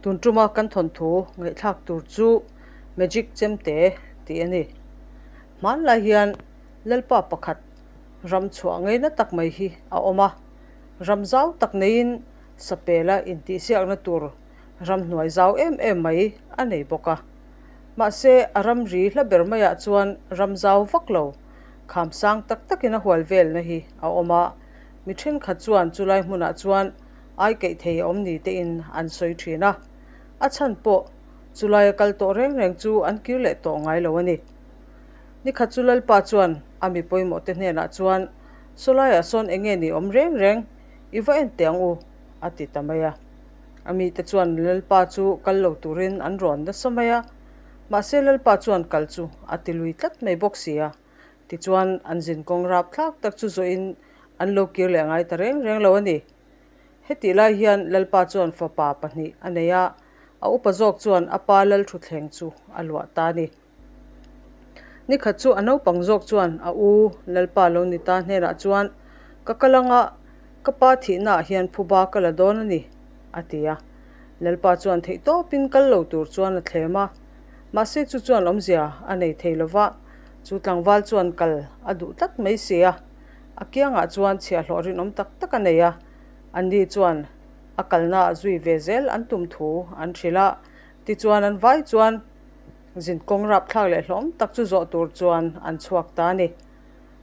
Tun tuma kan thawnthu ngaihthlak tur chu Magic Chemte tih a ni. Hmanlai hian Lalpa pakhat ram chhuah ngeina tak mai hi a awm a. Ram zau tak neiin sapela intihsiakna tur ramhnuai zau em em mai a nei bawk a. Mahse, a ramri hla ber maiah chuan ram zau vak lo, kham sang tak takin a hual velna hi a awm a. Mi thenkhat chuan chulai hmunah chuan ai keih thei a awm ni tein an sawi thin a. A chhan pawh chulaia kal tawh reng reng chu an kir leh tawh ngai lo a ni. Nikhat chu Lalpa chuan a mi pawimawh te hnenah chuan, Sawlaiah sawn eng nge ni awm reng reng? I va en teh ang u, a ti ta mai a. A mite chuan Lalpa chu kal lo turin an rawn nasa mai a, mahse Lalpa chuan kal chu a ti lui tlat mai bawk si a. Tichuan an zinkawng rapthlak tak chu zawhin an lo kir leh ngai ta reng reng lo a ni. Hetih lai hian Lalpa chuan fapa pahnih a nei a, a upa zawk chuan a pa Lalthuthleng chu a luah ta a ni. Nikhat chu a naupang zawk chuan a u Lalpa lo ni ta hnenah chuan, Ka kal anga ka pa thihnaah hian phuba ka la dawn a ni, a ti a. Lalpa chuan theihtawpin kal lo tur chuan a thlem a. Mahse chu chuan awmzia a nei thei lo va, chu tlangval chuan kal a duh tlat mai si a. A kiangah chuan chhiahhlawh rinawm tak tak a nei a, anni chuan a kalnaah zui ve zel an tum thu an hrilh a. Tichuan an vai chuan Zinkawng rapthlak leh hlawm tak chu zawh tur chuan an chhuak ta a ni.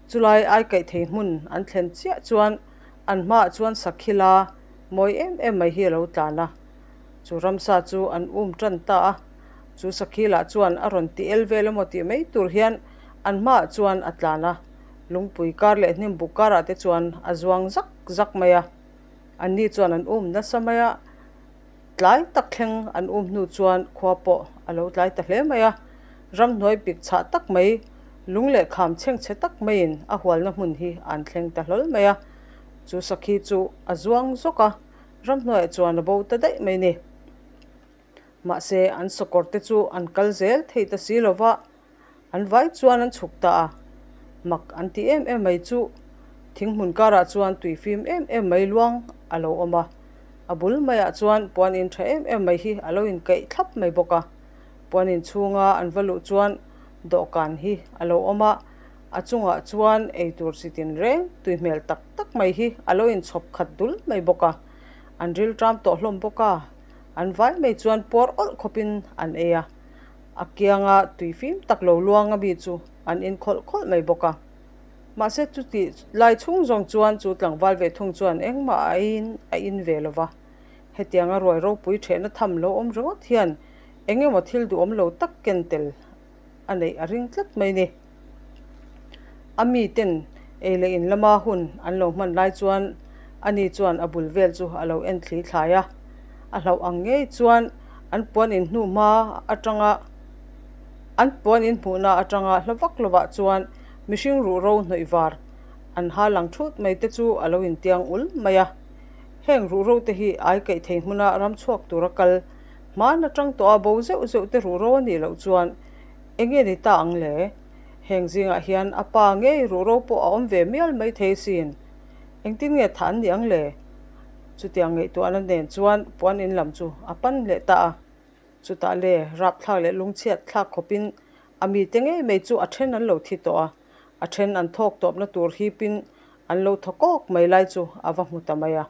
Chulai ai kaih thei hmun an thlen chiah chuan an hmaah chuan Sakhila mawi em em mai hi a lo tlan a. Chu ramsa chu an um tan ta a. Chu Sakhila chuan a rawn ti el vel emaw tih mai tur hian an hmaah chuan a tlan a. Lungpui kar leh hnimbuk karah te chuan a zuang zak zak mai a. Anni chuan an um nasa mai a. Tlai tak thleng an um hnu chuan khua pawh a lo tlai ta hle mai a, ramhnuai pik chhah tak mai, lung leh kham chhengchhe tak maiin a hualna hmun hi an thleng ta hlawl mai a. Chu sakhi chu a zuang zawk a, ramhnuaiah chuan a bo ta daih mai ni. Mahse, an sakawr te chu an kal zel thei ta si lo va, An vai chuan an chhuk ta a, mak an ti em em mai chu thing hmun karah chuan tui fim em em mai luang a lo awm a, a bul maiah chuan puan in tha em em mai hi a lo inkaih thlap mai bawk a. Puan in chhunga an va luh chuan dawhkan hi a lo awm a, a chungah chuan eitur chi tin reng tui hmel tak tak mai hi a lo inchhawp khat dul mai bawk a, an rilṭam tawh hlawm bawk a, an vai mai chuan puar awlh khawpin an ei a. A kianga tui fim tak lo luang a mi chu an in khawlh khawlh mai bawk a. Mahse chutih lai chhung zawng chuan chu tlangval ve thung chuan engmah a in a in ve lo va. Hetianga ruai ropui thehna tham lo awm ringawt hian eng emaw thil duhawm lo tak ken tel a neih a ring tlat mai ni. A mi ten ei leh in lama hun an lo hman lai chuan ani chuan a bul vel chu a lo en thli thlai a. A hlauh ang ngei chuan an puan in hnu hma atanga an puan in hmuhna atanga hla vak lovah chuan mihring ruhro hnawih var an ha lang thut mai te chu a lo intiang ul mai a. Heng ruhro te hi ai kaih thei hmuna ram chhuak tura kal hman atang tawha bo zeuh zeuh te ruhro a nih loh chuan Enge ni ta ang le? Heng zingah hian a pa ngei ruhro pawh a awm ve mial mai thei sin. Engtin nge thah an ni ang le? Chutiang ngaihtuahna nen chuan puan in lam chu a pan leh ta a. Chutah le rapthlak leh lungchhiat thlak khawpin a mite ngei mai chu a then an lo thi tawh a, a then an thawk tawpna tur hipin an lo thaw kawk mai lai chu a va hmu ta mai a.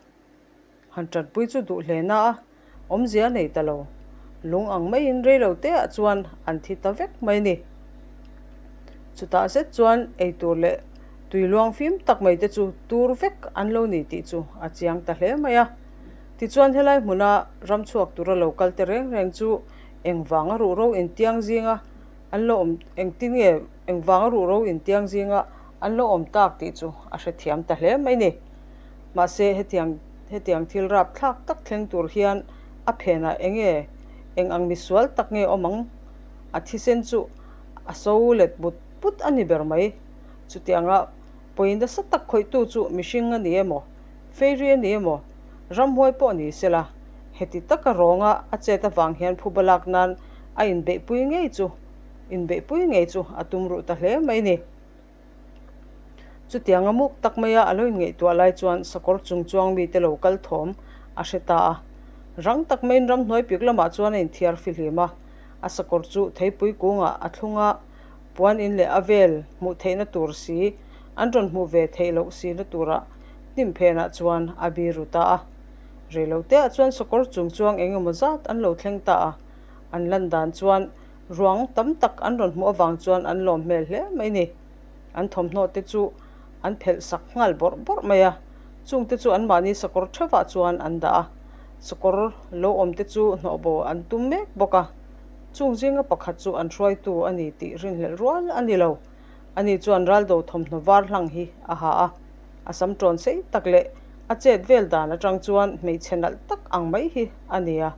Han tanpui chu duh hle na a, awmzia a nei ta lo. Lung ang maiin rei lo te ah chuan an thi ta vek mai ni. Chutah zet chuan eitur leh tui luang fim tak mai te chu tur vek an lo ni tih chu a chiang ta hle mai a. Tichuan helai hmuna ram chhuak tura lo kal te reng reng chu engvanga ruhro intiang zinga an lo awm engtin nge engvanga ruhro intiang zinga an lo awm tak tih chu a hrethiam ta hle mai ni. Mahse, hetiang hetiang thil rapthlak tak thleng tur hian a phenah eng nge, eng ang misual tak nge awm ang? A thisen chu a so let but but a ni ber mai. Chutianga pawi nasa tak khawihtu chu mihring a ni emaw, fairy a ni emaw, ramhuai pawh ni sela, heti taka rawnga a chet avang hian phuba lak nan a inbeihpui ngei chu inbeihpui ngei chu a tum ruh ta hle mai ni. Chutianga muk tak maia a lo inngaihtuah lai chuan sakawr chung chuang mite lo kal thawm a hre ta a. Rang tak maiin ramhnuai pik lamah chuan a inthiar fihlim a, a sakawr chu theipui kungah a thlung a, puan in leh a vel hmuh theihna tur si, an rawn hmuh ve theih loh sina turah hnim phenah chuan a biru ta a. Reiloteah chuan sakawr chung chuang eng emaw zat an lo thleng ta a, an lan dan chuan ruang tam tak an rawn hmuh avang chuan an lawm hmel hle mai ni. An thawmhnaw te chu an phelh sak nghal bawrh bawrh mai a, chungte chu anmahni sakawr theuhah chuan an dah a, sakawr lo awm te chu hnawhbo an tum mek bawk a, chung zinga pakhat chu an hruaitu a ni tih rinhlelh rual a ni lo. Ani chuan raldo thawmhnaw var hlang hi a ha a, a sam tawn sei tak leh a chet vel dan atang chuan hmeichhe nalh tak ang mai hi a ni a,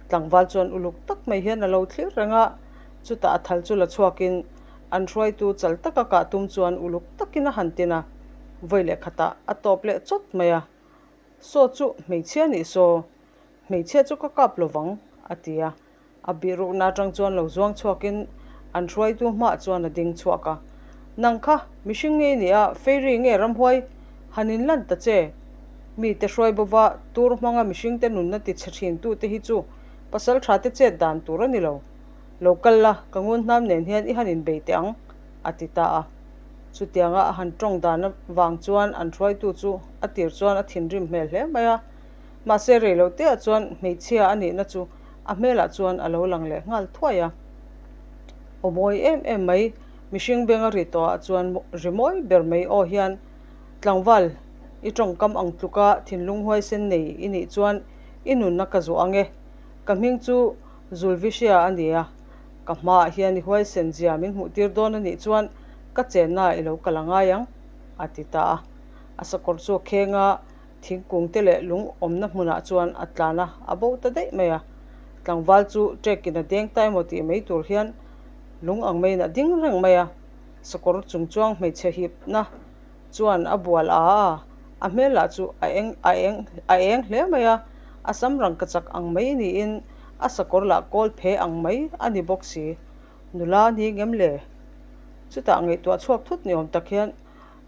tlangval chuan uluk tak mai hian a lo thlir reng a, chutah a thal chu la chhuakin An hruaitu chal taka kah tum chuan uluk takin a han tin a, vawi leh khatah a tawp leh chawt mai a. Saw chu hmeichhia nih saw, hmeichhia chu ka kap lo vang, a ti a. A bihrukna atang chuan lo zuang chhuakin an hruaitu hmaah chuan a ding chhuak a. Nang kha, mihring nge i nih a, fairy nge ramhuai han inlan ta che? Mite hruai bova tur hmanga mihringte nunna ti chhe thintute hi chu pasal thate chet dan tur a ni lo. Lo kal la, ka ngun hnam nen hian i han inbei teh ang, a ti ta a. Chutianga a han tawng dan avang chuan an hruaitu chu a tir chuan a thinrim hmel hle mai a. Mahse rei lo teah chuan hmeichhia a nihna chu a hmelah chuan a lo lang leh nghal thuai a. Aw mawi em em mai, mihring benga ri tawhah chuan ri mawi ber mai aw hian tlangval i tawngkam ang tluka thinlung huaisen nei i nih chuan i nunna ka zuah ang e. Ka hming chu Zulvishia a ni a, ka hmaah hian i huaisen zia min hmuh tir dawn a nih chuan ka chenna i lo kal a ngai ang, a ti ta a. A sakawr chu a kheng a, thingkung te leh lung awmna hmunah chuan a tlan a, a bo ta daih mai a. Tlangval chu ṭekin a deng ta emaw tih mai tur hian lung ang maiin a ding reng mai a, sakawr chung chuang hmeichhe hipna chuan a bual a a, a hmel lah chu a eng a eng a eng hle mai a, a sam rangka chak ang mai niin a sakawr lah kawl phe ang mai a ni bawk si. Nula ni ngem le? Chutah ngaihtuah chhuak thut ni awm tak hian,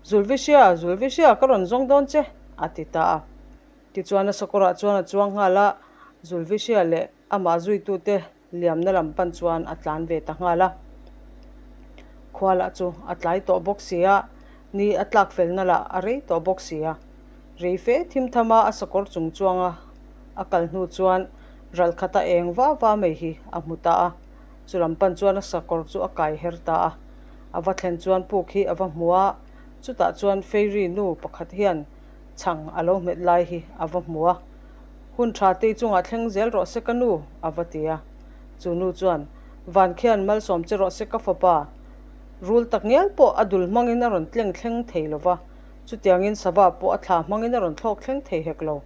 Zulvishia, Zulvishia, ka rawn zawng dawn che, a ti ta a. Tichuan a sakawrah chuan a chuang nghal a, Zulvishia leh amah zuitute liamna lam pan chuan a tlan ve ta nghal a. Khua lah chu a tlai tawh bawk si a, ni a tlak felna lah a rei tawh bawk si a. Rei fe thim tham a a sakawr chung chuanga a kal hnu chuan ral khata eng va va mai hi a hmu ta a. Chu lam pan chuan a sakawr chu a kai her ta a. A va thlen chuan puk hi a va hmu a, chutah chuan Fairy nu pakhat hian chhang a lo hmet lai hi a va hmu a. Hun tha tei chungah thleng zel rawh se ka nu, a va ti a. Chu nu chuan, Van khian malsawm che rawh se ka fapa. Rul tak ngial pawh a dul hmangin a rawn tleng thleng thei lo va, chutiangin sava pawh a thla hmangin a rawn thlawk thleng thei hek lo.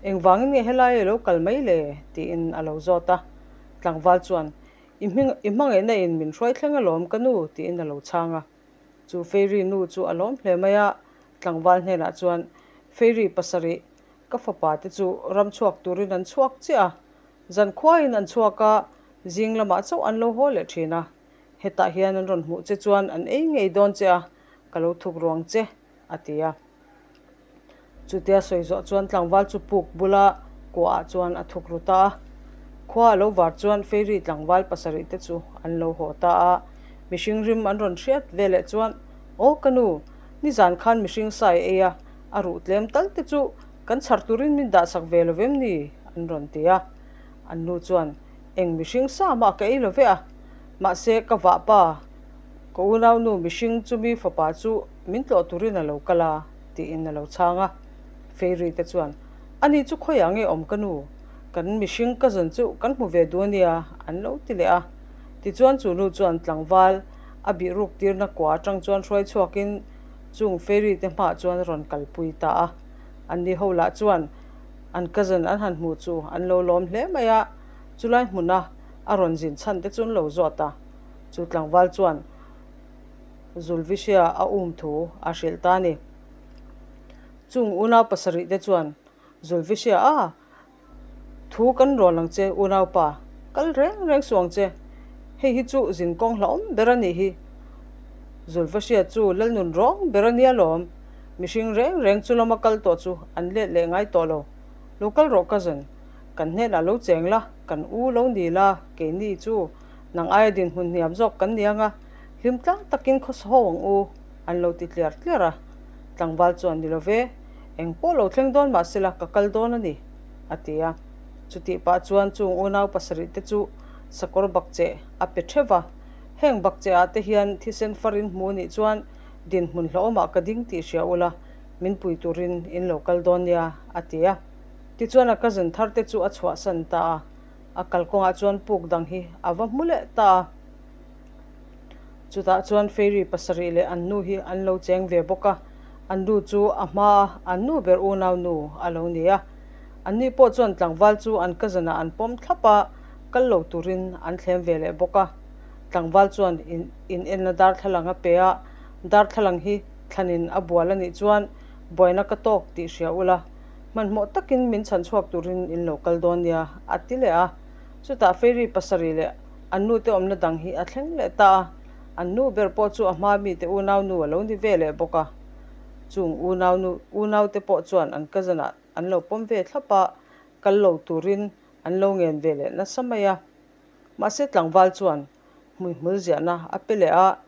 Engvangin nge helai i lo kal mai le? tiin a lo zawt a. Tlangval chuan, I hming, i hmangaihna in min hruai thleng alawm ka nu, tiin a lo chhang a. Chu Fairy nu chu a lawm hle mai a, tlangval hnenah chuan, Fairy pasarih, Ka fapa te chu ram chhuak turin an chhuak chiah a, zan khuaiin an chhuak a, zing lamah chauh an lo haw leh thin a. Hetah hian an rawn hmuh che chuan an ei ngei dawn che a, ka lo thuk ruang che, a ti a. Chutia sawi zawh chuan tlangval chu puk bula kuahah chuan a thuk ru ta a. Khua a lo var chuan Fairy tlangval pasarih te chu an lo haw ta a. Mihring rim an rawn hriat veleh chuan, Aw ka nu, nizan khan mihring sai ei a, A ruh tlem tal te chu kan chhar turin min dah sak ve lo vem ni? an rawn ti a. An nu chuan, Eng mihring sa mah ka ei lo ve a, mahse ka vah pa, ka unaunu mihring chumi fapa chu min tlawh turin a lo kal a, tiin a lo chhang a. Fairy te chuan, Ani chu khawiah nge awm ka nu? Kan mihring cousin chu kan hmu ve duh a nia, an lo ti leh a. Tichuan chu nu chuan tlangval a bihruk tirna kua atang chuan hruai chhuakin, Chung fairy te hmaah chuan a rawn kalpui ta a, anni ho lah chuan an cousin an han hmuh chu an lo lawm hle mai a, chulai hmuna a rawn zin chhan te chu an lo zawt a, chu tlangval chuan Zulvishia a um thu a hrilh ta a ni. Chung unau pasarih te chuan Zulvishia a Thu kan rawn ang che unaupa, kal reng reng suh ang che. Hei hi chu zin kawng hlauhawm ber a nih hi. Zulfa hria chu Lalnun rawng ber a nia lawm. Mihring reng reng chu lama kal tawh chu an let leh ngai tawh lo. Lo kal rawh cousin. Kan hnenah lo cheng la, kan u lo ni la, keini chu nang aia dinhmun hniam zawk kan ni anga, hlim tlang takin khawsa ho ang u, an lo ti tliar tliar a. Tlangval chuan ni lo ve, eng pawh lo thleng dawn mah sela ka kal dawn a ni, a ti a. Chutih pah chuan chung unau pasarih te chu sakawr bakcheh a pe theuh va. Heng bakcheh ah te hian thisen far in hmu nih chuan dinhmun hlauhawmah ka ding tih hria ula, min pui turin in lo kal dawn nia, a ti a. Tichuan a cousin thar te chu a chhuahsan ta a, a kalkawngah chuan puk dang hi a va hmu leh ta a. Chutah chuan fairy pasarih leh an nu hi an lo cheng ve bawk a, an nu chu a hmaa an nu ber unau nu a lo ni a. Anni pawh chuan tlangval chu an cousin ah an pawm thlap a, kal lo turin an thlem ve leh bawk a. Tlangval chuan in in enna darthlalang a pe a, darthlalang hi thlanin a bual a nih chuan buaina ka tawk tih hria ula, Hmanhmawh takin min chhan chhuak turin in lo kal dawn nia, a ti leh a. Chutah Fairy pasarih leh an nute awmna dang hi a thleng leh ta a, an nu ber pawh chu a hma mite unau nu a lo ni ve leh bawk a. Chung unau nu unaute pawh chuan an cousin ah an lo pawm ve thlap a, kal lo turin an lo ngen ve leh nasa mai a. Mahse tlangval chuan hmuihmul ziahna a pe leh a,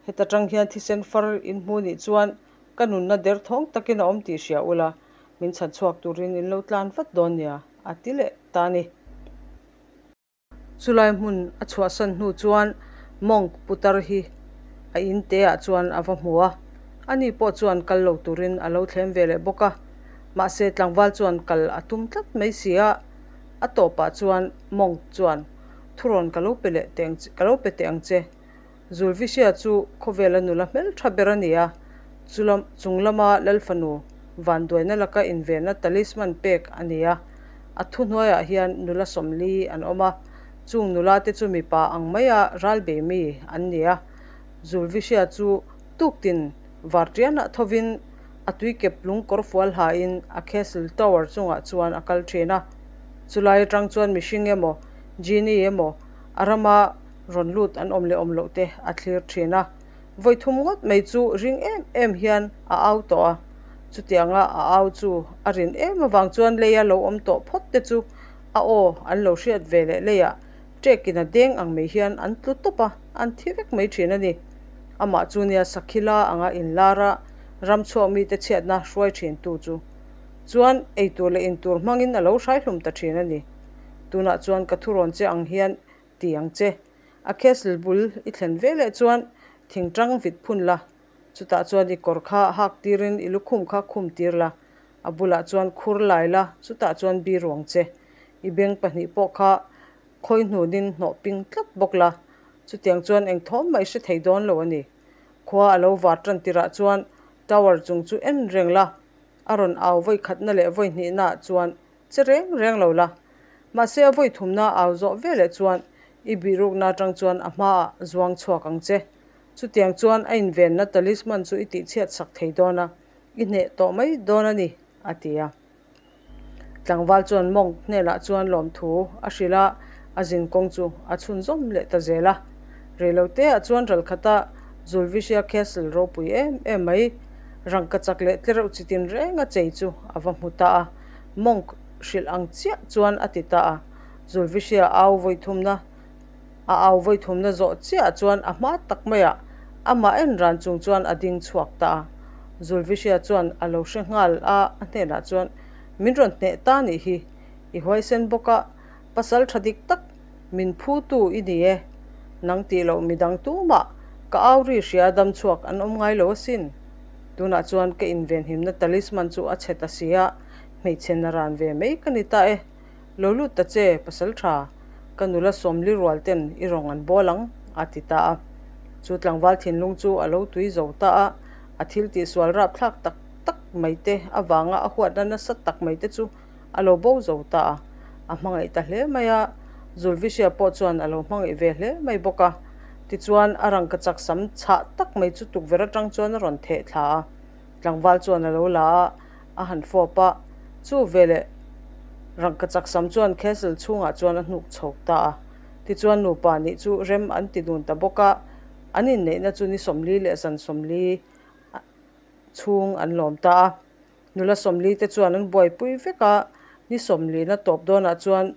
heta tang hian thisen far in hmu nih chuan Ka nunna derthawng takin a awm tih hria ula, min chhan chhuak turin in lo tlan vat dawn nia, a ti leh ta a ni. Chulai hmun a chhuahsan hnu chuan monk putar hi a in te ah chuan a va hmu a, ani pawh chuan kal lo turin a lo thlem ve leh bawk a. Mahse tlangval chuan kal a tum tlat mai si a, a tawpah chuan monk chuan, Thurawn ka lo pe leh teh ang che, ka lo pe teh ang che. Zulvisia chu khawvela nula hmel tha ber a ni a, chulam chung lama Lalfanu vanduaina laka invenna talisman pek a ni a. A thuhnuaiah hian nula sawmli an awm a, chung nula te chu mipa ang maia ralbei mi an ni a. Zulvisia chu tuktin vartianah thovin a tuikep lung kawr fual hain a castle tower chungah chuan a kal thin a. Chulai atang chuan mihring emaw, genie emaw a rama rawn lut an awm leh awm loh te a thlir thin a. Vawi thum ngawt mai chu ring em em hian a au tawh a, chutianga a au chu a rin em avang chuan leia lo awm tawh phawt te chu a aw an lo hriat ve leh leiah ṭekin a deng ang mai hian an tlu tawp a, an thi vek mai thin a ni. Amah chu nia Sakhila anga inlar a, ram chhuak mite chhiatna hruai thin tu chu chuan eitur leh intur hmangin a lo hrai hlum ta thin a ni. Tunah chuan ka thurawn che ang hian ti ang che. A castle bul i thlen ve leh chuan thingtang vit phun la, chutah chuan i kawr kha hak tirin i lukhum kha khum tir la, a bulah chuan khur lai la, chutah chuan bi ruang che. I beng pahnih pawh kha khawi hnunin hnawh ping tlat bawk la, chutiang chuan eng thawm mah i hre thei dawn lo a ni. Khua a lo var tan tirah chuan tower chung chu en reng la, a rawn au vawi khatna leh vawi hnihnaah chuan Che reng reng lo la. Mahse a vawi thumna au zawh veleh chuan i bihrukna atang chuan a hmaah zuang chhuak ang che. Chutiang chuan a invenna talisman chu i tihchhiat sak thei dawn a, i hneh tawh mai dawn a ni, a ti a. Tlangval chuan monk hnenah chuan lawmthu a hrilh a, a zinkawng chu a chhunzawm leh ta zel a. Reiloteah chuan ralkhata Zulvisia Castle ropui em em mai, rangkachak leh tlereuh chitin renga chei chu a va hmu ta a. Monk hrilh ang chiah chuan a ti ta a. Zulvisia au vawi thumna a au vawi thumna zawh chiah chuan a hma tak maiah amah en ran chung chuan a ding chhuak ta a. Zulvisia chuan a lo hre nghal a, a hnenah chuan, Min rawn hneh ta nih hi, i huaisen bawk a, pasal tha dik tak min phu tu i ni e. Nang tih loh midang tumah ka au ri hria dam chhuak an awm ngai lo asin. Tunah chuan ka invenhimna talisman chu a chhe ta si a, hmeichhe na ran ve mai ka ni ta e. Lo lut ta che, pasal tha, ka nula sawmli rual ten i rawng an bawl ang, a ti ta a. Chu tlangval thinlung chu a lo tui zo ta a, a thil tihsual rapthlak tak tak mai te avanga a huatna nasa tak mai te chu a lo bo zo ta a, a hmangaih ta hle mai a, Zulvisia pawh chuan a lo hmangaih ve hle mai bawk a. Tichuan, a rangkachak sam chhah tak mai chu tukverh atang chuan a rawn theh thla a, tlangval chuan a lo la a, a han fawp a, chu veleh rangkachak sam chuan castle chhungah chuan a hnuk chho ta a. Tichuan, nupa nih chu rem an ti dun ta bawk a, an inneihna chu ni 40 leh zan 40 chhung an lawm ta a. Nula 40 te chuan an buaipui vek a, Ni sawmlina tawp dawnah chuan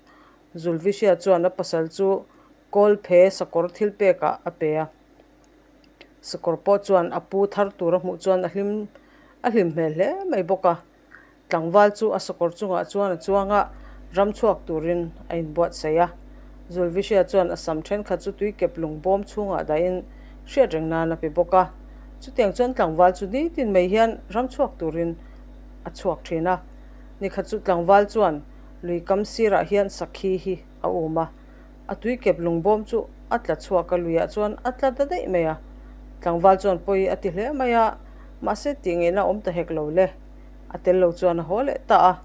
Zulvishia chuan a pasal chu kawlphe sakawr thilpekah a pe a. Sakawr pawh chuan a pu thar tur a hmuh chuan a hlim a hlim hmel hle mai bawk a. Tlangval chu a sakawr chungah chuan a chuang a, ram chhuak turin a inbuatsaih a. Zulvishia chuan a sam thenkhat chu tuikep lung bawm chhungah dahin hriat reng nan a pe bawk a. Chutiang chuan tlangval chu nitin mai hian ram chhuak turin a chhuak thin a. Nikhat chu tlangval chuan lui kam sirah hian sakhi hi a um a. A tuikep lung bawm chu a tla chhuak a, luiah chuan a tla ta daih mai a. Tlangval chuan pawi a ti hle mai a, mahse tih ngaihna awm ta hek lo le. A tel lo chuan a haw leh ta a.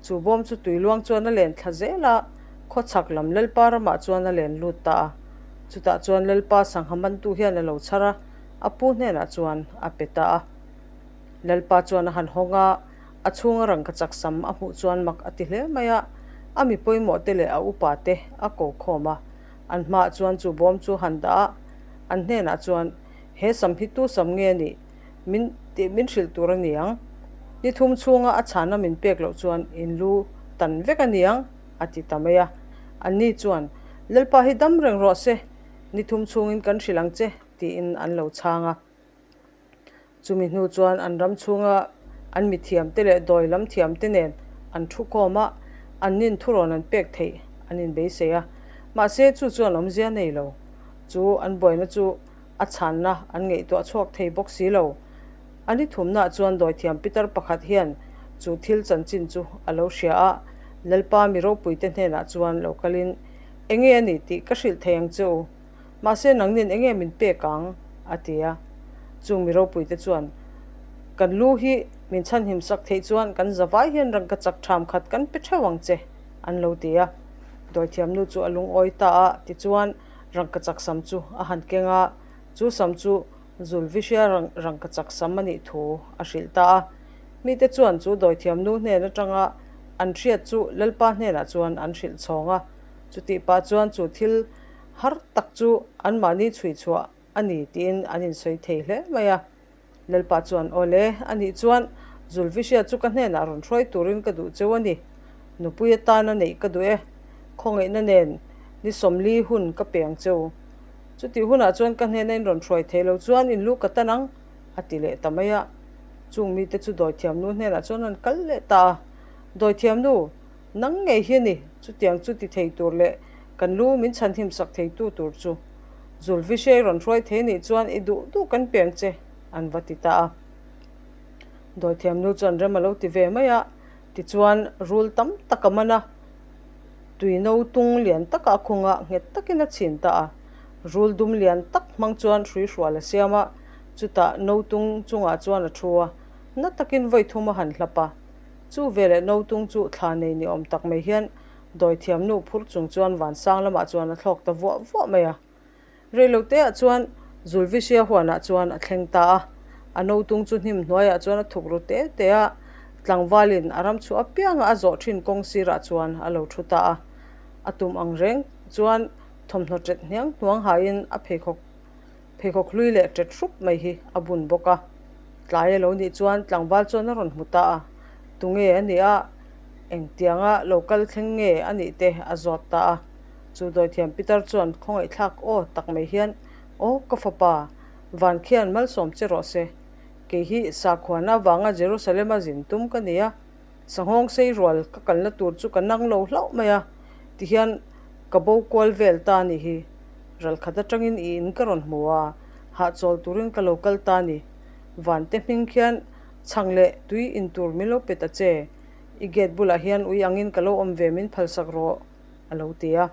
Chu bawm chu tui luang chuan a len thla zel a, khawchhak lam Lalpa ramah chuan a len lut ta a. Chutah chuan Lalpa sangha mantu hian a lo chhar a, a pu hnenah chuan a pe ta a. Lalpa chuan a han hawng a, a chhunga rangkachak sam a hmuh chuan mak a ti hle mai a, a mi pawimawh te leh a upa te a ko khawm a. An hmaah chuan chu bawm chu han dah a, an hnenah chuan, He sam hi tu sam nge nih? Min tih min hrilh tur a ni ang. Ni thum chhunga a chhana min pek loh chuan in lu tan vek a ni ang, a ti ta mai a. Anni chuan, Lalpa hi dam reng rawh se, ni thum chhungin kan hrilh ang che, tiin an lo chhang a. Chumi hnu chuan an ram chhunga an mithiamte leh dawi lam thiamte nen an thu khawm a, annin thurawn an pek theih an inbeisei a. Mahse, chu chuan awmzia nei lo. Chu an buaina chu a chhanna an ngaihtuah chhuak thei bawk si lo. A ni thumnaah chuan dawithiam pitar pakhat hian chu thil chanchin chu a lo hria a, Lalpa mi ropuite hnenah chuan lo kalin, Enge a ni tih ka hrilh thei ang che u? Mahse nangnin enge min pek ang? a ti a. Chung mi ropuite chuan, Kan lu hi min chhanhim sak theih chuan kan zavai hian rangkachak ṭham khat kan pe ṭheuh ang che, an lo ti a. Dawithiam nu chu a lungawi ta a, tichuan rangkachak sam chu a han keng a, chu sam chu Zulvishia rangkachak sam a nih thu a hrilh ta a. Mite chuan chu dawithiam nu hnen atanga an hriat chu Lalpa hnenah chuan an hrilh chhawng a, chutih pah chuan chu thil har tak chu anmahni chhui chhuah a ni tiin an insawi thei hle mai a. Lalpa chuan, Aw le, a nih chuan Zulvishia chu ka hnenah rawn hruai turin ka duh cheu a ni. Nupui atana neih ka duh e. Khawngaihna nen ni sawmli hun ka pe ang cheu. Chutih hunah chuan ka hnena in rawn hruai thei lo chuan in lu ka tan ang, a ti leh ta mai a. Chung mite chu dawithiamnu hnenah chuan an kal leh ta a. Dawithiamnu, nang ngei hi a ni, chutiang chu ti thei tur leh kan lu min chhanhim sak theitu tur chu. Zulvishei rawn hruai thei nih chuan i duh duh kan peng che, an va ti ta a. Dawithiamnu chuan rem a lo ti ve mai a, tichuan rul tam tak a man a, tui no tung lian taka a khung a, nghet takin a chhin ta a. Rul dum lian tak hmang chuan hrui hrual a siam a, chutah no tung chungah chuan a thu a, na takin vawi thum a han hlap a. Chu veleh no tung chu thla nei ni awm tak mai hian Dawithiamnu phur chung chuan vansang lamah chuan a thlawk ta vuah vuah mai a. Reiloteah chuan Zulvishia huanah chuan a thleng ta a. A notung chu hnim hnuaiah chuan a thuk ru te te a, tlangvalin a ram chhuah apianga a zawh thin kawng sirah chuan a lo thu ta a. A tum ang reng chuan thawmhnaw ṭet hniang hnuang haiin a pheikhawk pheikhawk hlui leh ṭet hrup mai hi a bun bawk a. Tlai a lo nih chuan tlangval chuan a rawn hmu ta a, Tunge a nih a? Engtianga lo kal thleng nge a nih te a zawt ta a. Chu dawithiam Pitar chuan khawngaihthlak aw tak mai hian, Aw ka fapa, van khian malsawm che rawh se. Kei hi sakhuana avanga Jerusalem-a zin tum ka ni a, sanghawng sei rual ka kalna tur chu ka nang lo hlauh mai a, tihian ka bo kual vel ta a nih hi. Ralkhat atangin i in ka rawn hmu a, hahchawl turin ka lo kal ta a ni. Vante hming khian Chhang leh tui in tur min lo pe ta che, i gate bulah hian ui angin ka lo awm ve min phalsak rawh, a lo ti a.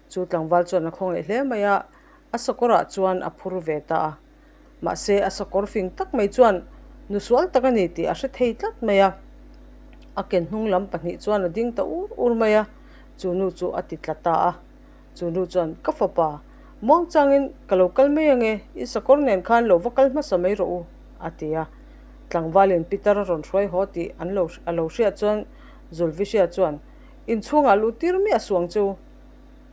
Chu tlangval chuan a khawngaih hle mai a, a sakawrah chuan a phur ve ta a. Mahse, a sakawr fing tak mai chuan nu sual tak a ni tih a hre thei tlat mai a. A ken hnung lam pahnih chuan a ding ta ur ur mai a, chu nu chu a ti tla ta a. Chu nu chuan, Ka fapa, muangchangin ka lo kal mai ange, i sakawr nen khan lo va kal hmasa mai rawh u, a ti a. Tlangvalin Pitar a rawn hruai haw tih an lo a lo hriat chuan Zulvishia chuan, Inchhungah luh tir miah suang che u.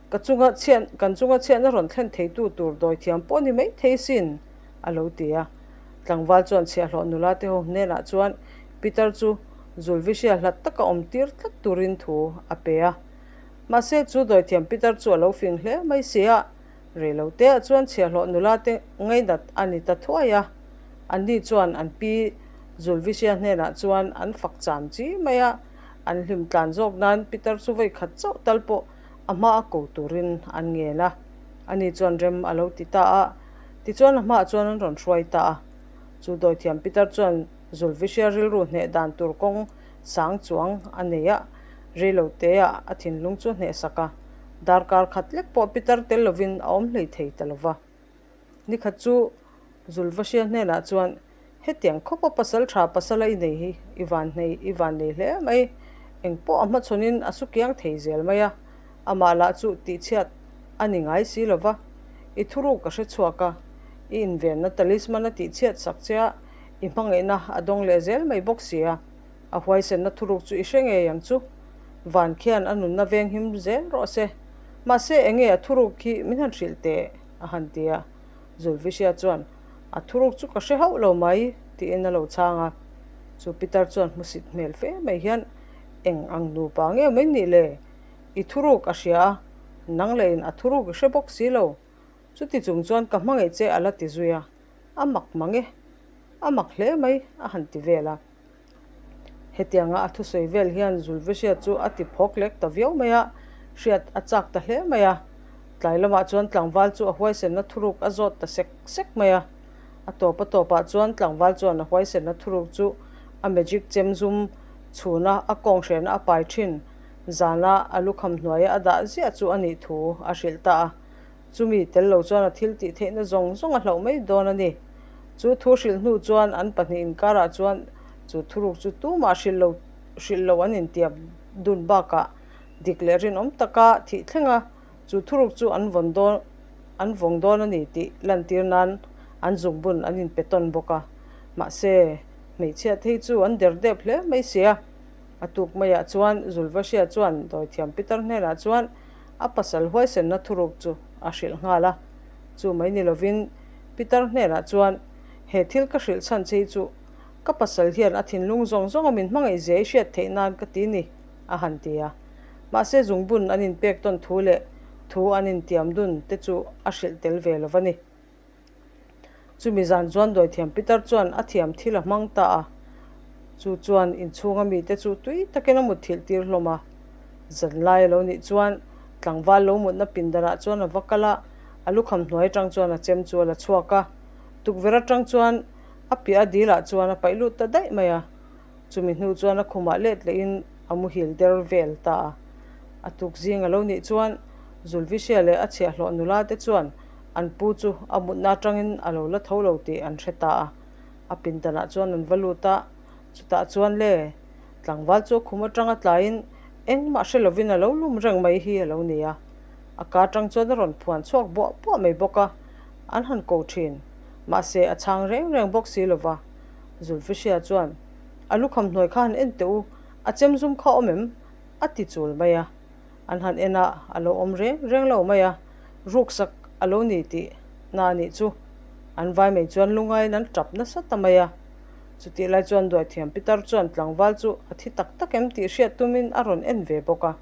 Ka chunga chhiat kan chunga chhiatna rawn thlen theitu tur dawithiam pawh ni mai thei sin, a lo ti a. Tlangval chuan chhiahhlawh nula te ho hnenah chuan Pitar chu. Zulvishia hlat taka awm tir tlat turin thu a pe a. Mahse, chu dawithiam pitar chu a lo fing hle mai si a, reiloteah chuan chhiahhlawh nula te ngainat a ni ta thuai a. Anni chuan an pi Zulvishia hnenah chuan an fak cham chi mai a, an hlim tlan zawk nan pitar chu vawi khat chauh tal pawh a hma a ko turin an ngen a. Ani chuan rem a lo ti ta a, tichuan a hmaah chuan an rawn hruai ta a. Chu dawithiam pitar chuan Zulvishia rilru hneh dan tur kawng sang chuang a nei a, reiloteah a thinlung chu hnehsak a, darkar khat lek pawh pitar tel lovin a awm hlei thei ta lova. Nikhat chu Zulvashia hnenah chuan, Hetiang khawpa pasal tha pasala i nei hi i van hnei i van nei hle mai, engpawh a hmachhawnin a su kiang thei zel mai a, amah lah chu tihchhiat a ni ngai si lova, i thuruk ka hre chhuak a, i invenna talisman a tihchhiat sak che a, i hmangaihna a dawng leh zel mai bawk si a, a huaisenna thuruk chu i hre ngei ang chu. Van khian a nunna venghim zel rawh se. Mahse enge a thuruk hi min han hrilh teh? a han ti a. Zulvishia chuan, A thuruk chu ka hre hauh lo mai, tiin a lo chhang a. Chu Pitar chuan hmusit hmel fe mai hian, Eng ang nupa nge mai nih le? I thuruk a hria a, nang leh in a thuruk i hre bawk si lo. Chuti chung chuan ka hmangaih che a la ti zui a, a mak mang e, a mak hle mai a han ti vel a. Hetianga a thusawi vel hian Zulveshia chu a ti phawk lek ta viau mai a, hriat a chak ta hle mai a. Tlai lamah chuan tlangval chu a huaisenna thuruk a zawt ta sek sek mai a. A tawp a tawpah chuan tlangval chuan a huaisenna thuruk chu a magic chem zum chhuna a kawng hrehna a pai thin zana a lukham hnuaia a dah ziah chu a nih thu a hrilh ta a. Chumi tel lo chuan a thil tih theihna zawng zawng a hlauh mai dawn a ni. Chu thu hrilh hnu chuan an pahnih inkarah chuan chu thuruk chu tumah hrilh lo hrilh lo an intiam dun bakah dik leh rinawm taka thih thleng a, chu thuruk chu an vawn dawn an vawng dawn a ni tih lantir nan an zungbun an inpe tawn bawk a. Mahse, hmeichhia te hi chu an der dep hle mai sia. A tuk maiah chuan Zulvashia chuan dawithiam Pitar hnenah chuan A pasal huaisenna thuruk chu a hrilh nghal a, chu mai ni lovin Pitar hnenah chuan, He thil ka hrilh chhan che hi chu ka pasal hian a thinlung zawng zawnga min hmangaih zia i hriat theih nan ka ti ni, a han ti a. Mahse zungbun an inpek tawn thu leh thu an intiam dun te chu a hrilh tel ve lo va ni. Chumi zan chuan dawithiam Pitar chuan a thiam thil a hmang ta a, chu chuan inchhunga mite chu tui takin a mut thilh tir hlawm a. Zanlai a lo nih chuan tlangval lo mutna pindanah chuan a va kal a, a lukham hnuai atang chuan a chem chu a la chhuak a, tukverh atang chuan a piah a dilah chuan a paih lut ta daih mai a. Chumi hnu chuan a khumah let lehin a muhil der vel ta a. A tuk zing a lo nih chuan Zulvishia leh a chhiahhlawh nula te chuan an pu chu a mutna atangin a lo la tho lo tih an hre ta a. A pindanah chuan an va lut a, chutah chuan le tlangval chu a khum atanga tlaiin engmah hre lovin a lo lum reng mai hi a lo ni a. A ka atang chuan a rawn phuan chhuak buah buah mai bawk a, an han ko thin. Mahse a chhang reng reng bawk si lova. Zulfishia chuan, A lukham hnuai kha han en teh u, a chem zum kha awm em? a ti chul mai a. An han en a, a lo awm reng reng lo mai a, ruksak a lo ni tih na a nih chu. An vai mai chuan lungaiin an tap nasa ta mai a. Chutih lai chuan Duaithiam Pitar chuan tlangval chu a thi tak tak em tih hriat tumin a rawn en ve bawk a.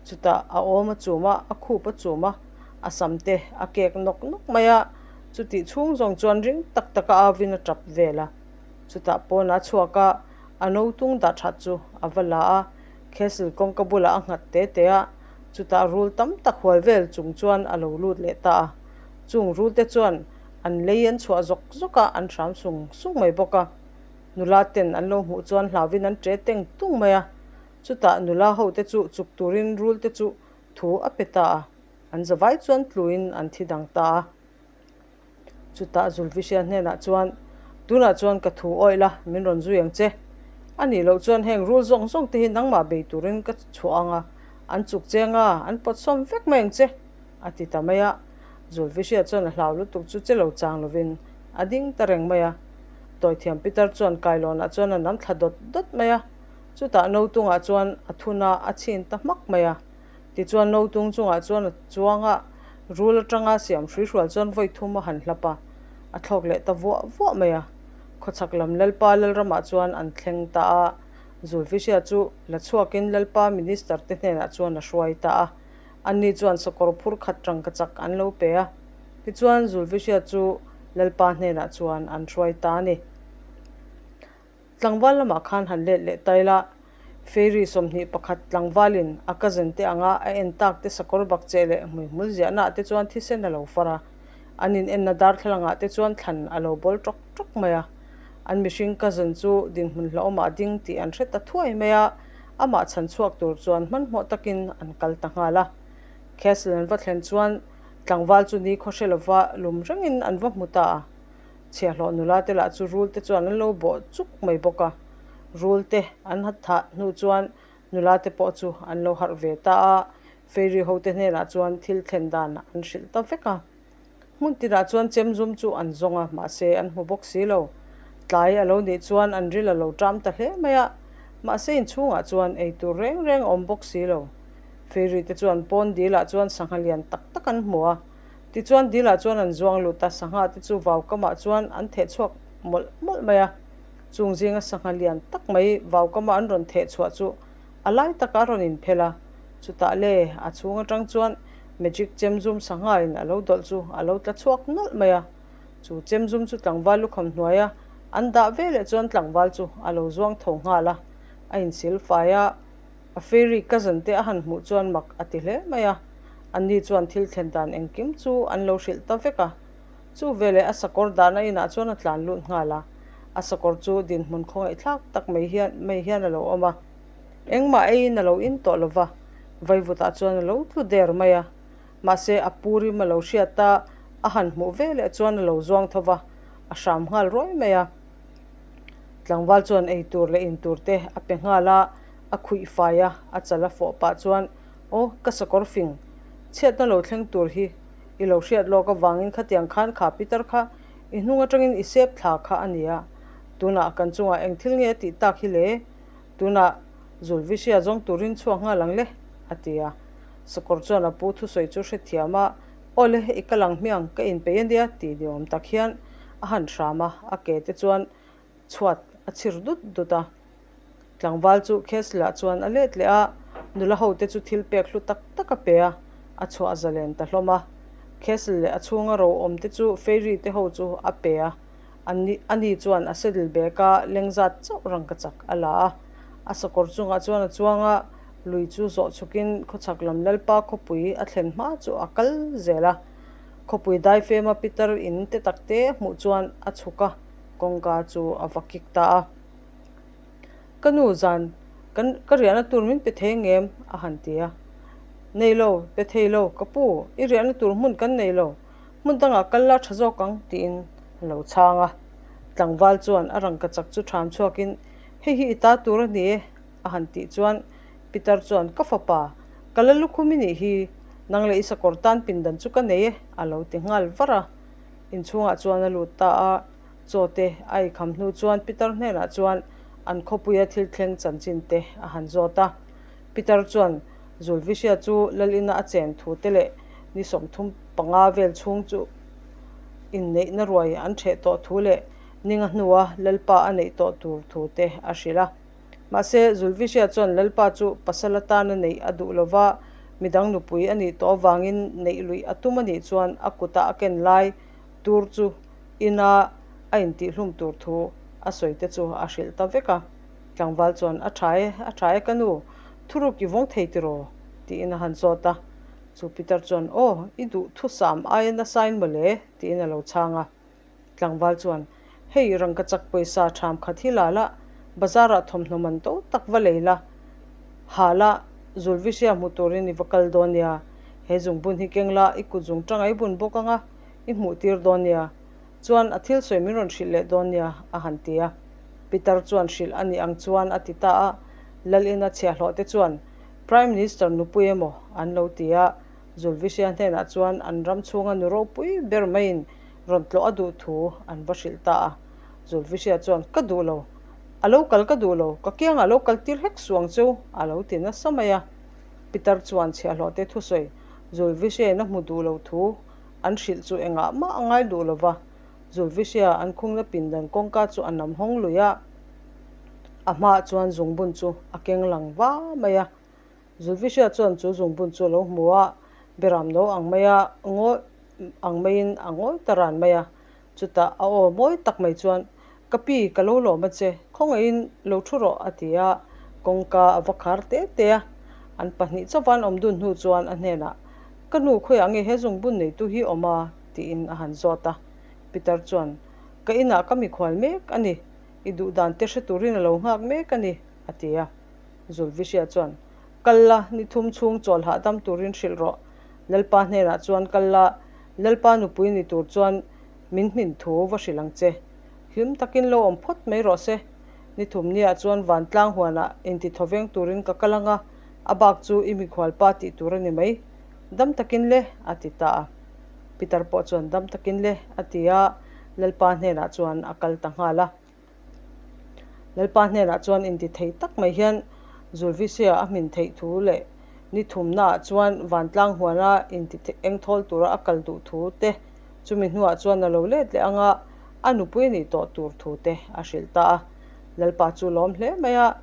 Chutah a awm a chum a, a khup a chum a, a sam te a kek nawk nawk mai a, chutih chhung zawng chuan ring tak taka auvin a tap vel a. Chutah pawnah a chhuak a, a notung dah that chu a va la a, Castle kawngka bulah a nghat te te a, chutah rul tam tak hual vel chung chuan a lo lut leh ta a. Chung rul te chuan an lei an chhuah zawk zawk a, an hram sung sung mai bawk a. Nula ten an lo hmuh chuan hlauvin an ṭe teng tung mai a. Chutah nula ho te chu chuk turin rul te chu thu a pe ta a, an zavai chuan tluin an thi dang ta a. Chutah Zulfishia hnenah chuan, Tunah chuan ka thu awih la, min rawn zui ang che. A nih loh chuan heng rul zawng zawng te hi nangmah bei turin ka chhuah ang a, an chuk cheng a, an pawt sawm vek mai ang che, a ti ta mai a. Zulfishia chuan a hlau lutuk chu che lo chang lovin a ding ta reng mai a. Tawithiam Pitar chuan kailawnah chuan a nam thla dawt dawt mai a. Chutah notungah chuan a thun a, a chhin ta hmak mai a. Tichuan notung chungah chuan a chuang a, rul atanga siam hrui hrual chuan vawi thum a han hlap a, a thlawk leh ta vuah vuah mai a. Khawchhak lam Lalpa Lalramah chuan an thleng ta a, Zulfishia chu la chhuakin Lalpa Minister te hnenah chuan a hruai ta a. Anni chuan sakawr phur khat rangkachak an lo pe a. Tichuan Zulfishia chu Lalpa hnenah chuan an hruai ta a ni. Tlangval lamah khan han let leh ta ila, Fairy 21 tlangvalin a cousin te anga a en tak te sakawr bak che leh hmuihmul ziahnaah te chuan thisen a lo far a. An in enna darthlalangah te chuan thlan a lo bawl tawk tawk mai a. An mihring cousin chu dinhmun hlauhawmah a ding tih an hre ta thuai mai a, amah chhan chhuak tur chuan hmanhmawh takin an kal ta nghal a. Castle an va thlen chuan tlangval chu ni khaw hre lova lum rengin an va hmu ta a. Chhiahhlawh nula te lah chu rul te chuan an lo bawh chuk mai bawk a. Rul te an thah hnu chuan nula te pawh chu an lo harh ve ta a, Fairy ho te hnenah chuan thil thlen dan an hrilh ta vek a. Hmun tinah chuan chem zum chu an zawng a, mahse an hmu bawk si lo. Tlai a lo nih chuan an ril a lo ṭam ta hle mai a, mahse inchhungah chuan ei tur reng reng a awm bawk si lo. Fairy te chuan pawn dilah chuan sangha lian tak tak an hmu a, tichuan dilah chuan an zuang lut a, sangha te chu vaukamah chuan an theh chhuak mawlh mawlh mai a. Chung zinga sangha lian tak mai vaukama an rawn theh chhuah chu A lai takah a rawn inphel a, chutah le a chhung atang chuan magic chem zum sanghain a lo dawlh chu a lo tla chhuak nawlh mai a. Chu chem zum chu tlangval lukham hnuaia an dah ve leh chuan tlangval chu a lo zuang tho nghal a, a insil fai a, a fairy cousin te a han hmuh chuan mak a ti hle mai a. Anni chuan thil thlen dan engkim chu an lo hrilh ta vek a. Chu veleh a sakawr dahna inah chuan a tlan lut nghal a, a sakawr chu dinhmun khawngaihthlak tak mai hian mai hian a lo awm a. Engmah eiin a lo in tawh lo va, vaivutah chuan a lo tlu der mai a. Mahse a pu rim a lo hriat a, a han hmuh veleh chuan a lo zuang tho va, a hram nghal ruai mai a. Tlangval chuan ei tur leh in tur te a pe nghal a, a khuih fai a, a chal a fawh pah chuan, Aw, ka sakawr fing, chhiatna lo thleng tur hi i lo hriat lawk avangin khatiang khan kha Peter kha i hnung atangin i sep thla kha a nia. Tunah kan chungah eng thil nge a tih tak hi le? Tunah Zulvishia zawng turin chhuak nghal ang le, a ti a. Sakawr chuan a pu thusawi chu hrethiam a, Aw le, i kal ang hmiang, ka inpeih a nia, ti ni awm tak hian a han hram a, a ke te chuan chhuat a chhir dut dut a. Tlangval chu Castle-ah chuan a let leh a, nula hote chu thil pek hlu tak tak a pe a, a chhuah zalen ta hlawm a. Castle leh a chhunga ro awm te chu Fairy te ho chu a pe a, a ni chuan a saddle bag a leng zat chauh rangkachak a la a. A sakawr chungah chuan a chuang a, lui chu zawh chhukin khawchhak lam Lalpa khawpui a thlen hma chu a kal zel a. Khawpui daifema pitar in te tak te hmuh chuan a chhuk a, kawngka chu a va kik ta a. Ka nu zan kan ka riahna tur min pe thei ngem? a han ti a. Nei lo, pe thei lo, ka pu, i riahna tur hmun kan nei lo, hmun dangah kal la tha zawk ang tiin a lo chhang a. Tlangval chuan a rangka chak chu ṭham chhuakin, Hei hi i ta tur a ni e, a han tih chuan Pitar chuan, Ka fapa, ka la lukhum i nih hi, nang leh i sakawr tan pindan chu ka nei e, a lo ti nghal var a. Inchhungah chuan a lut ta a. Chaw te a eikham hnu chuan Pitar hnenah chuan an khawpuia thil thleng chanchin te a han zawt a. Pitar chuan Zulvishia chu Lalina a chen thu te leh ni 35 vel chhung chu inneihna ruai an ṭheh tawh thu leh ninga hnua Lalpa a neih tawh tur thu te a hrilh a. Mahse, Zulvishia chuan Lalpa chu pasal atana neih a duh lova, midang nupui a nih tawh avangin neih luih a tum a nih chuan a kuta a ken lai tur chu ina a intihhlum tur thu a sawi te chu a hrilh ta vek a. Tlangval chuan, A tha e, a tha e ka nu, thuruk i vawng thei tiraw? tiin a han zawt a. Chu Peter chuan, Aw, i duh thusam aia nasain mawle, tiin a lo chhang a. Tlangval chuan, Hei, rangkachak pawisa ṭham khat hi la la, bazar-ah thawmhnaw man to tak va lei la, ha la, Zulvishia hmu turin i va kal dawn nia. He zungbun hi keng la, i kut zung ṭanga i bun bawk ang a, i hmuh tir dawn nia. Chuan a thil sawi min rawn hrilh leh dawn nia, a han ti a. Pitar chuan hrilh a nih ang chuan a ti ta a. Lalina chhiahhlawh te chuan, Prime Minister nupui emaw an lo ti a. Zulvishia hnenah chuan an ram chhunga nu ropui ber maiin rawn tlawh a duh thu an va hrilh ta a. Zulvishia chuan, Ka duh lo. A lo kal ka duh lo. Ka kiangah lo kal tir hlek suh ang cheu, a lo ti nasa mai a. Pitar chuan chhiahhlawh te thusawi Zulvishia-in a hmu duh lo thu An hrilh chu engah mah a ngai duh lo va, Zulvishia an khungna pindan kawngka chu a nam hawng lui a. A hmaah chuan zungbun chu a keng lang va mai a. Zulvishia chuan chu zungbun chu a lo hmu a, beram no ang maia ngawi ang maiin a ngawi ta ran mai a. Chutah a aw mawi tak mai chuan, Ka pi, ka lo lawm a che, khawngaihin lo thu rawh, a ti a, kawngka a va khar te te a. An pahnih chauva an awm dun hnu chuan a hnenah, Ka nu, khawiah nge he zungbun neitu hi awm a? tiin a han zawt a. Peter chuan, Ka inah ka mikhual mek a ni, i duh dan te hre turin a lo nghak mek a ni, a ti a. Zulvishia chuan, Kal la, ni thum chhung chawl hahdam turin hrilh rawh. Lalpa hnenah chuan kal la, Lalpa nupui ni tur chuan min hmin thu va hrilh ang che. Hlim takin lo awm phawt mai rawh se. Ni thum niah chuan vantlang huanah inti thawveng turin ka kal ang a, a bak chu i mikhualpa tih tur a ni mai. Dam takin le, a ti ta a. Peter pawh chuan dam takin le, a ti a, Lalpa hnenah chuan a kal ta nghal a. Lalpa hnenah chuan inti thei tak mai hian Zulvisia a hmin theih thu leh ni thumnaah chuan vantlang huana inti engthawl tura a kal duh thu te, chumi hnuah chuan a lo let leh anga a nupui nih tawh tur thu te a hrilh ta a. Lalpa chu lawm hle mai a,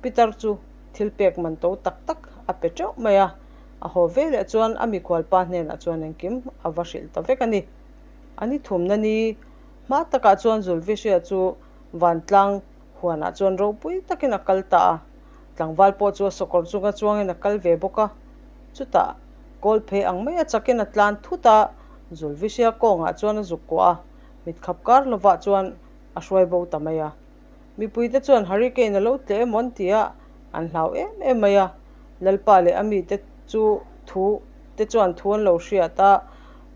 Peter chu thil pek man to tak tak a pe teuh mai a, a haw ve leh chuan a mikhualpa hnenah chuan engkim a va hrilh ta vek a ni. A ni thumna ni Hma takah chuan Zulvishia chu vantlang huanah chuan ropui takin a kal ta a, tlangval pawh chu a sawkawr chunga chuangin a kal ve bawk a. Chutah kawl phei ang mai a chakin a tlan thut a, Zulvishia kawngah chuan a zuk kuah a, mitkhap kar lovah chuan a hruai bo ta mai a. Mipuite chuan hurricane a lo tleh emaw an ti a, an hlau em em mai a. Lalpa leh a mite chu thu te chuan thu an lo hriat a,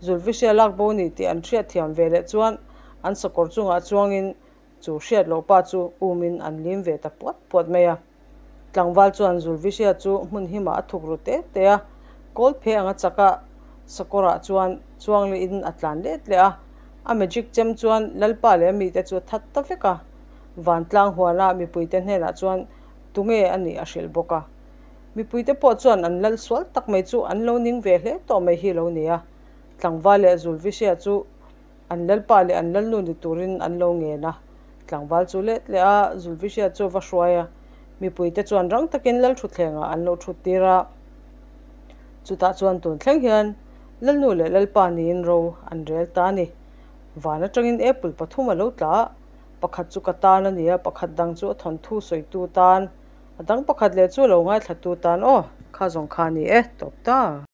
Zulvishia lak bo ni tih an hriat thiam ve leh chuan an sakawr chungah chuangin chu hriat loh pa chu umin an lim ve ta puat puat mai a. Tlangval chuan Zulvishia chu hmun himah a thuk ru te te a, kawl phe anga chaka sakawrah chuan chuang lehin a tlan let leh a. A magic chem chuan Lalpa leh a mite chu a that ta vek a. Vantlang huana mipuite hnenah chuan tunge a nih a hrilh bawk a. Mipuite pawh chuan an lal sual tak mai chu an lo ning ve hle tawh mai hi lo ni a. Tlangval leh Zulvishia chu an lalpa leh an lalnu ni turin an lo ngen a. Tlangval chu let leh a, Zulvishia chu a va hruai a. Mipuite chuan rang takin lal thutthlengah an lo thut tir a. Chutah chuan tun thleng hian lalnu leh lalpa niin ro an rel ta a ni. Van atangin apple pathum a lo tla a, pakhat chu ka tan a ni a, pakhat dang chu a thawnthu sawitu tan. A dang pakhat leh chu lo ngaithlatu tan aw, kha zawng kha a ni e, tawp ta.